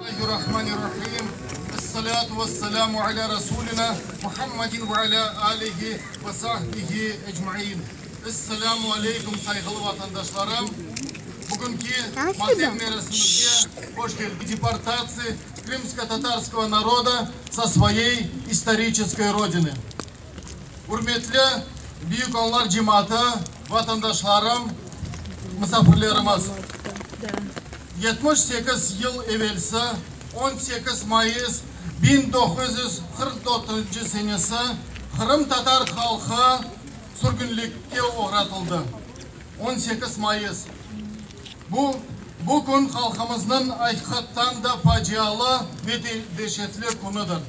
Bismillahirrahmanirrahim. Essalâtu vesselâmu alâ Rasûlinâ Muhammedin ve alâ âlihi ve sahbihi ecmaîn. Esselâmu aleykum, sayğılı vatandaşlarım! Bugünki matem merasimimizge hoş keldiñiz. Deportatsiya krımsko-tatarskogo naroda so svoyey istoriçeskoy rodiny. Ürmetli Büyük Onlar cemaatı, vatandaşlarım, musafirlerimiz! 78 yıl evelsi, 18 mayıs 1944 senesi qırımtatar halqı sürgünlikke oğratıldı. 18 mayıs. Bu, bu kün halqımıznıñ aqiqattan da facialı ve deşetli künüdir.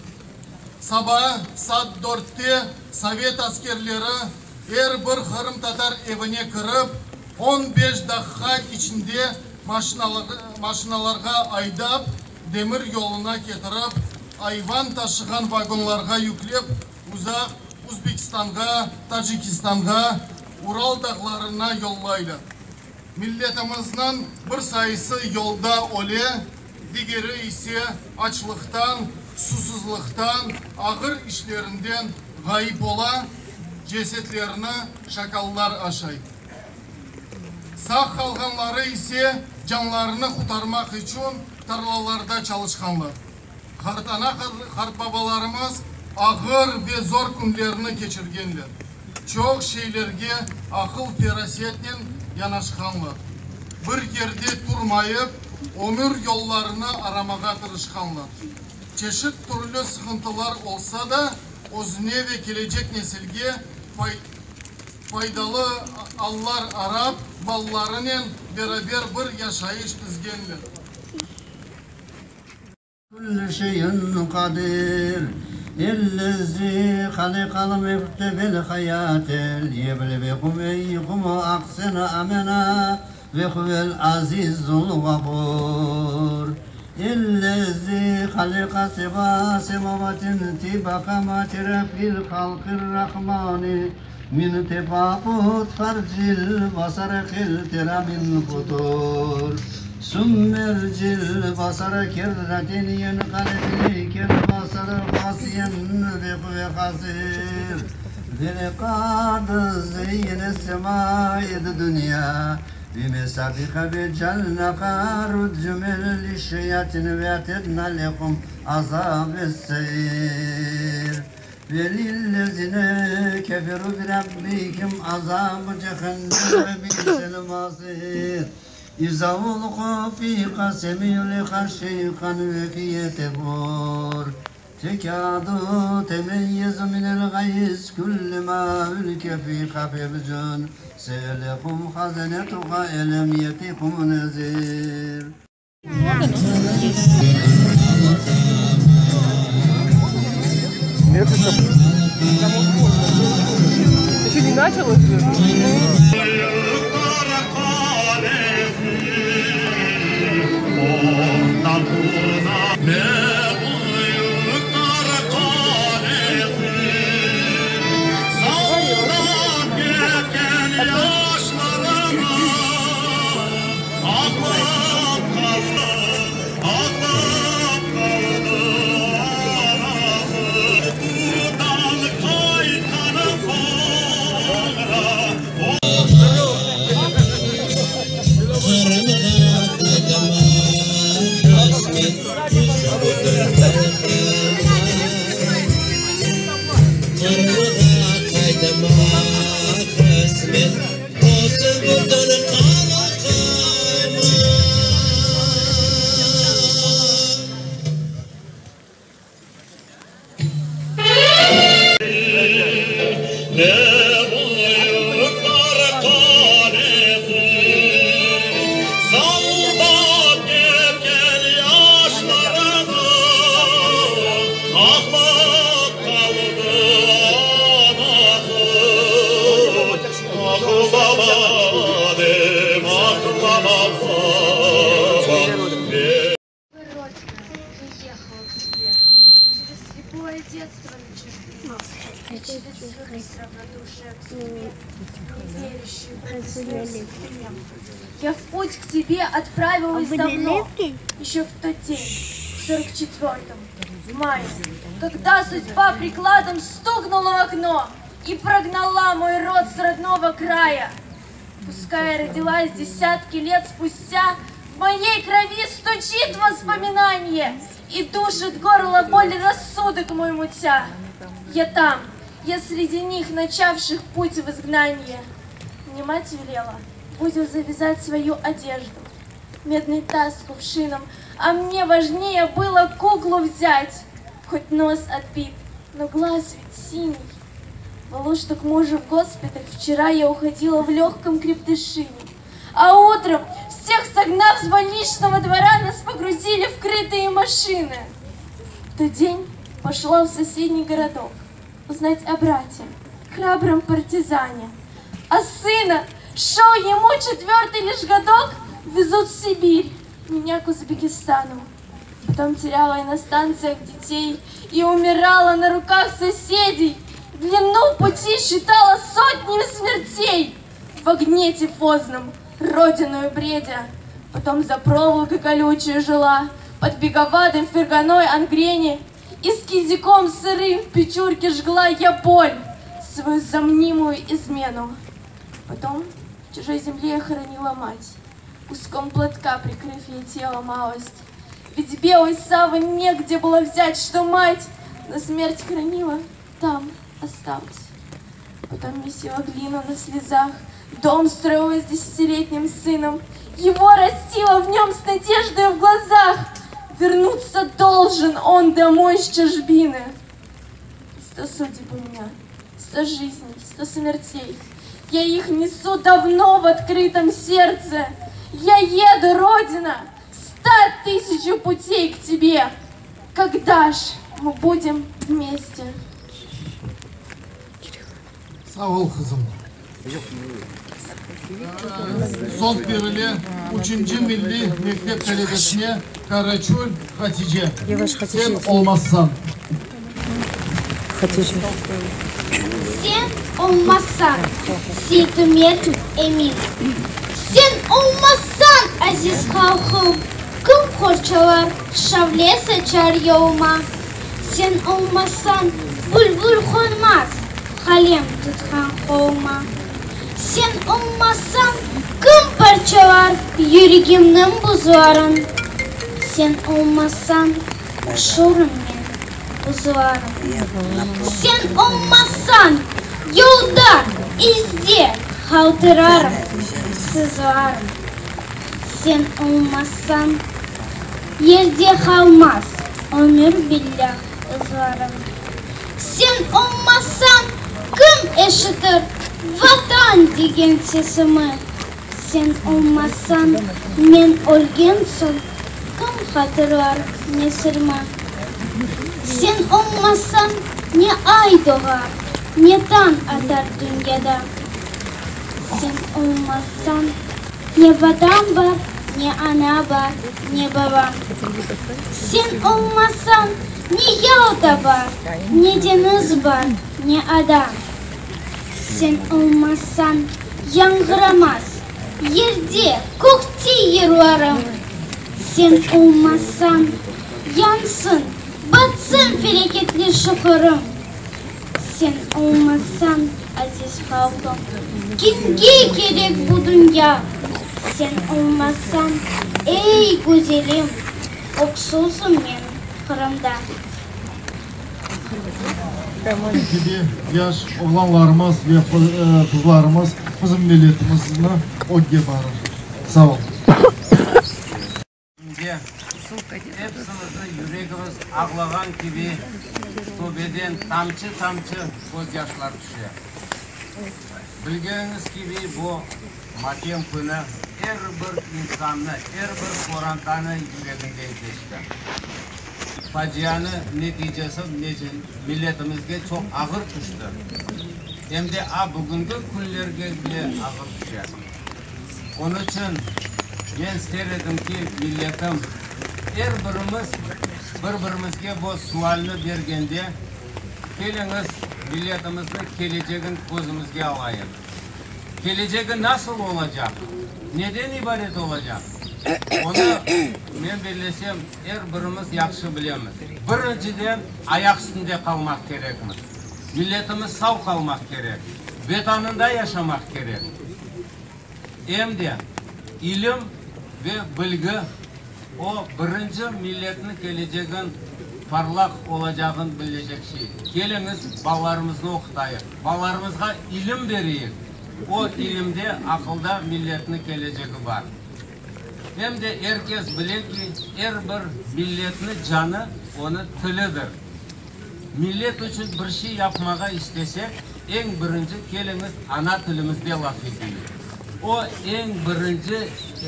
Saba saat dörtte sovet askerleri er bir qırımtatar evine kirip, on beş daqiqa içinde maşinalarğa aydap, demir yoluna ketirip, ayvan taşığan vagonlarğa yüklep, uzaq Özbekistanğa, Tacikistanğa, Ural dağlarına yollaylar. Milletimizniñ bir sayısı yolda öle, digeri ise açlıqtan, susuzlıqtan, ağır işlerinden ğayıp ola, cesetlerini şakallar aşay. Sağ qalğanları ise canlarını qurtarmaq içün tarlalarda çalışqanlar. Qartana-qartbabalarımız ağır ve zor künlerni keçirgenler, çoq şeylerge aqıl-ferasetnen yanaşqanlar, bir yerde turmayıp, ömür yollarını aramağa tırışqanlar. Çeşit türlü sıqıntılar olsa da, özüne ve kelecek nesilge faydalı allar arap, balalarınen beraber bir yaşayış tizgenler. Külli şeyin qadir. Ellezi halaqal mevte vel hayate liyeblevekum eyyukum ahsenu amela ve huvel azizul ğafur. Ellezi halaqa seb'a semavatin tibaqa ma tera fil halqir rahmani min tefavut farcil basara hel tera min futur. Sümme ircil basara kerraten yenqalib ileykel basaru hasiyen ve huve hasir. Ve leqad zeyyene sema'ed dünya bimesabiha ve cealnaha rucumen lişşeyatin ve atedna lehum azabes seir. Ve lillezine keferu bi rabbihim azabu cehennem ve bi'sel masir. İza ulqu fiha semiu leha şehikan ve hiye tefur. Tekâdu temeyyezu minel gayz küllema ülke fiha fevcun se'elehum hazenetuha elem yetikum nezir. Еще не началось же. Родина, я ехала к тебе через слепое детство на черты, через сырость равнодушия к судьбе, не верящую в Я в путь к тебе отправилась давно, еще в тот день. 44-м, в мае, когда судьба прикладом стукнула в окно и прогнала мой род с родного края. Пускай я родилась десятки лет спустя, в моей крови стучит воспоминание и душит горло боль рассудок мой мутя. Я там, я среди них, начавших путь в изгнание. Мне мать велела в узел завязать свою одежду, медный таз с кувшином, а мне важнее было куклу взять. Хоть нос отбит, но глаз ведь синий. В Алушту к мужу в госпиталь вчера я уходила в легком крепдышине. А утром, всех согнав с больничного двора, нас погрузили в крытые машины. В тот день пошла в соседний городок узнать о брате, храбром партизане. А сына, шел ему четвертый лишь годок, везут в Сибирь, меня к Узбекистану. Потом теряла я на станциях детей и умирала на руках соседей. Длину пути считала сотнями смертей. В огне тифозном, родину бредя. Потом за проволокой колючей жила, под беговадом Ферганой Ангрене. И с кизиком сырым в печурке жгла я боль, свою замнимую измену. Потом в чужой земле я хоронила мать, куском платка прикрыв ей тело малость. Ведь белый саван негде было взять, что мать на смерть хранила, там осталась. Потом месила глину на слезах, дом строила с десятилетним сыном, его растила в нем с надеждой в глазах. Вернуться должен он домой с чужбины. 100 судеб у меня, 100 жизней, 100 смертей. Я их несу давно в открытом сердце. Я еду, Родина, 100 тысяч путей к тебе. Когда ж мы будем вместе? Sağ ol, qızım. Söz berile üçünci milliy mektep talebesine Karaçöl Hatice. Sen olmazsañ. Sen olmazsañ, Seytumetov Emin. Sen olmazsañ, aziz halqım, kim qorçalar, şavle saçar yoluma? Sen olmazsañ, bülbül qonmaz qalem tutqan qoluma. Sen olmazsañ, kim parçalar yüregimniñ buzların? Sen olmazsañ, üşürüm men, buzlarım. Sen olmazsañ, yolda, izde qaltırarım, sızlarım. Sen olmazsañ, yerde qalmaz ömür billâ ızlarım. Sen olmazsañ, kim eşitir Vatan degen sesimi? Sen olmazsañ, men ölgen soñ, kim hatırlar nesirmi? Sen olmazsañ, ne ay doğar, ne tañ atar dünyada. Sen olmazsañ, ne Vatan bar, ne ana bar, ne baba. Sen olmazsañ, ne Yalta bar, ne deñiz bar, ne ada. Sen olmazsañ, yañğıramaz yerde, kökte yırlarım. Sen olmazsañ, yansın, batsın felâketli şu Qırım. Sen olmazsañ, aziz halqım, kimge kerek bu dünya? Sen olmazsañ, ey, güzelim, öksüzim men Qırımda. Kibi yaş oğlanlarımız ve qızlarımız bizim milletimizni ögge barır. Sağ olun. Şimdi epsimizni yüregimiz ağlağan kibi töbeden tamçı-tamçı közyaşlar tüşe. Bilgeniñiz kibi, bu matem künü er bir insannı, er bir qorantanı yüreginden keçti. Facianı neticesi milletimizge çoq ağır tüşti. Em de a bugüngi künlerge bile ağır tüşe. Onıñ içün men ister edim ki, milletim, er birimiz bir-birimizge bu sualni bergende, keliñiz, milletimizniñ kelecegin közümizge alayıq. Kelecegi nasıl olacaq? Neden ibaret olacaq? Onı, men bellesem, er birimiz yahşı bilemiz. Birinciden, ayaq üstünde qalmaq kerekmiz. Milletimiz sav qalmaq kerek, Vetanında yaşamaq kerek. Em de ilim ve bilgi, o, birinci milletniñ kelecegin parlaq olacağın bilecek şey. Keliñiz, balalarımıznı oqutayıq, balalarımızğa ilim bereyik, o ilimde, aqılda milletniñ kelecegi bar. Em de er kes bile ki, er bir milletniñ canı onıñ tilidir. Millet içün bir şey yapmağa istesek, eñ birinci keliñiz ana tilimizde laf eteyik. O, eñ birinci,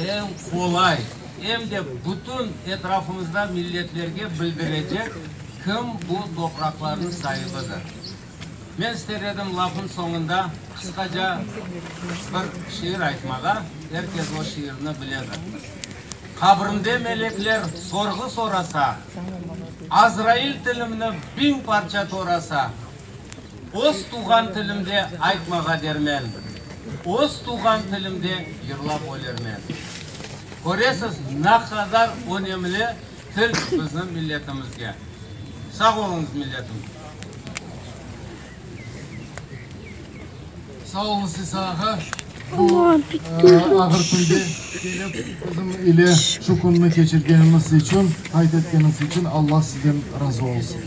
eñ qolay, em de bütün etrafımızda milletlerge bildirecek, kim bu topraqlarnıñ saibidir. Men ister edim lafın soñunda qısqaca bir şiir aytmağa, er kes o şiirni biledir. Qabrimde melekler sorğu sorasa, Azrail tilimni biñ parça torasa, Öz tuvğan tilimde aytmağa dermen, Öz tuvğan tilimde yırlap ölermen. Köresiz, naqadar önemli til bizim milletimizge. Sağ oluñız, milletim! Sağ oluñız, İsa ağa, bu ağır künde kelip bizim ile şu künni keçirgeniñiz içün, qayd etkeniñiz içün Alla sizden razı olsun.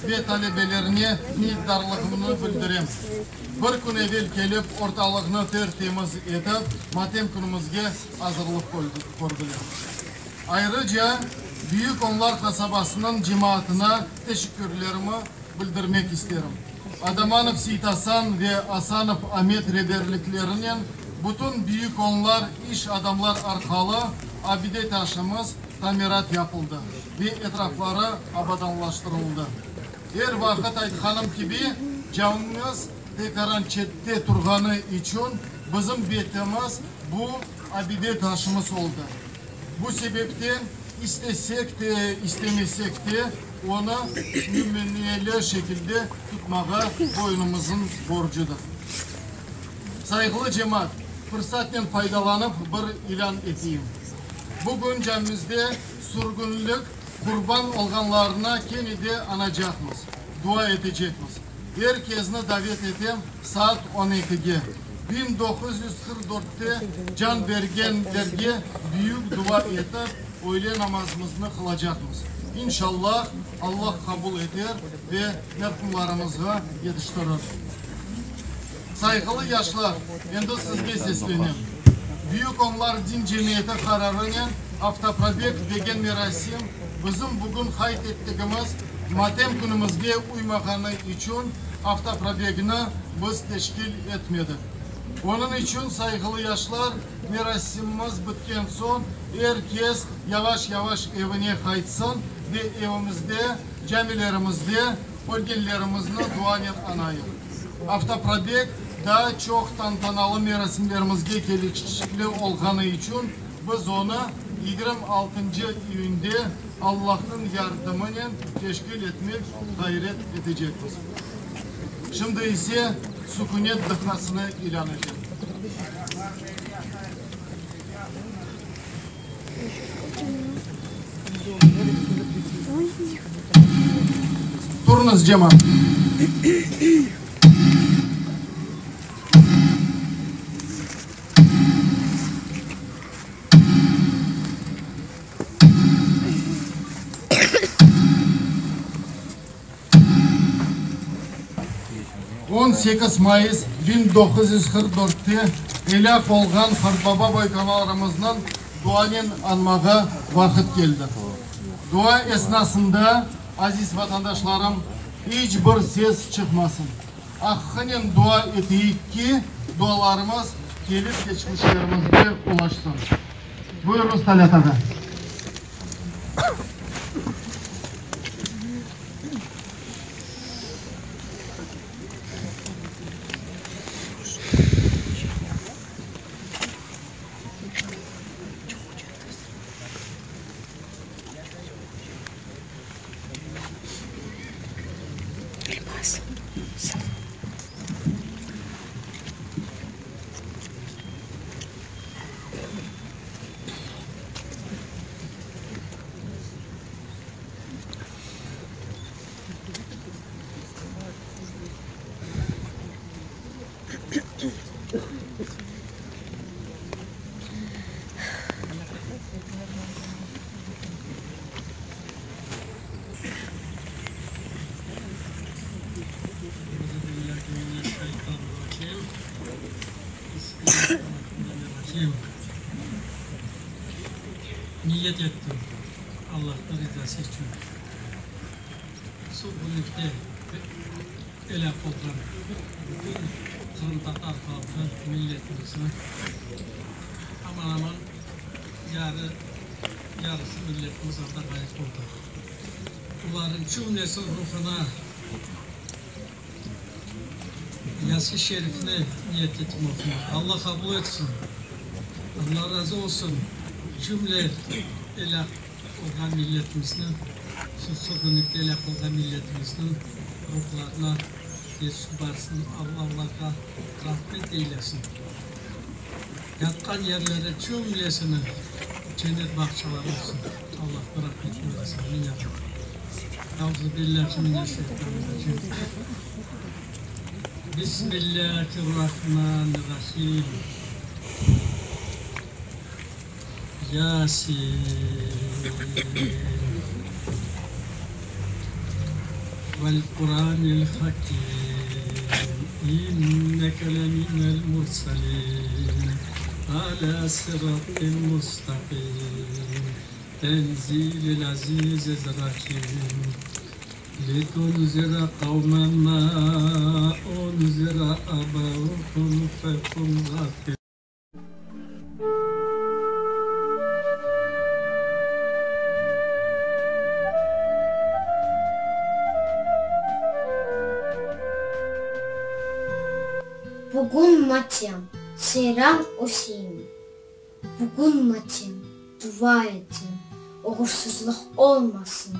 Ve talebelerine minnetdarlığımnı bildirem. Bir kün evel kelip, ortalıqnı ter-temiz etip, matem künümizge azırlıq kördiler. Ayrıca, Büyük Onlar qasabasınıñ cemaatına teşekkürlerimi bildirmek isterim. Adamanov Seytasan ve Asanov Amet reberliklerinen bütün Büyük Onlar iş adamlar arqalı abide taşımız tamirat yapıldı ve etrafları abadanlaştırıldı. Er vaqıt aytqanım kibi, camimiz tekaran çette turğanı içün bizim betimiz bu abide taşımız oldı. Bu sebepten istesek de, istemesek de, onı nümüneli şekilde tutmağa boynumızıñ borcudır. Sayğılı cemaat, fırsatnen faydalanıp bir ilân eteyim. Bugün camimizde sürgünlik qurban olğanlarına kene de añacaqmız, dua etecekmiz. Er kezni davet etem, saat on ekige, 1944-te can bergenlerge büyük dua etip, öyle namazımıznı qılacaqmız. İnşallah, Allah qabul eter ve merhumlarımızğa yetiştirir. Sayğılı yaşlar, endi sizge seslenem. Büyük Onlar din cemiyeti qararınen avtoprobeg degen merasim bizim bugün qayd ettigimiz matem künümizge uymağanı içün avtoprobegni biz teşkil etmedik. Onıñ içün, sayğılı yaşlar, merasimimiz bitken soñ er kes yavaş-yavaş evine qaytsın ve evimizde, camilerimizde ölgenlerimizni duanen añayıq. Avtoprobeg daa çoq tantanalı merasimlerimizge kelişikli olğanı içün biz onı 26 iyünde Allahnıñ yardımınen teşkil etmek ğayret etecekmiz. Şimdi ise sükünet daqqasını ilân etem. Turıñız, cemaat! 18 mayıs 1944-te elâk olğan qartbaba boykovalarımıznıñ duanen añmağa vaqıt keldi. Dua esnasında, aziz vatandaşlarım, iç bir ses çıqmasın. Aqqınen dua eteyik ki, dualarımız kelip keçmişlerimizge ulaşsın. Buyurıñız, Talât ağa. Bismillahirrahmanirrahim. Niyet ettim Allahnıñ rizası içün sürgünlikte elâk olğan bütün qırımtatar halqı, milletimizni, aman-aman yarı, yarısı milletimiz anda ğayıp oldı. Olarnıñ cümlesiniñ ruhuna Yasin Şerifni niyet ettim oqumağa. Alla qabul etsin. Alla razı olsun cümle elâk olğan milletimizniñ, şu sürgünlikte elâk olğan milletimizniñ ruhlarına yetişip barsın. Alla olarğa rahmet eylesin. Yatqan yerleri cümlesiniñ cennet bağçaları olsun. Allahnıñ rahmetine bersin. Amin ya Rabbi. Euzu billahi mineşşeytanirracim. Bismillahirrahmanirrahim. Yasin. Vel Quranil Hakim. İnneke leminel murselin. Ala sıratin mustaqim. Tenzilil azizir rahim. Litunzira qavmen ma unzira abauhum fehum gafilun. Bugün matem, Seyran Üsein. Bugün matem, dua etem, oğursızlıq olmasın,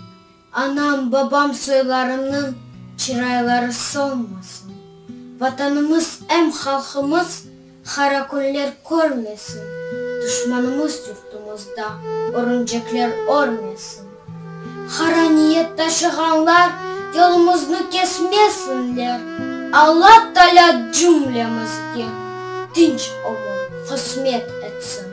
Anam, babam soylarımnıñ çırayları solmasın, Vatanımız em halqımız qara künler körmesin, Duşmanımız yurtumızda örümcekler örmesin. Qara niyet taşığanlar yolumıznı kesmesinler, Alla Taalâ cümlemizge tınç ömür qısmet etsin.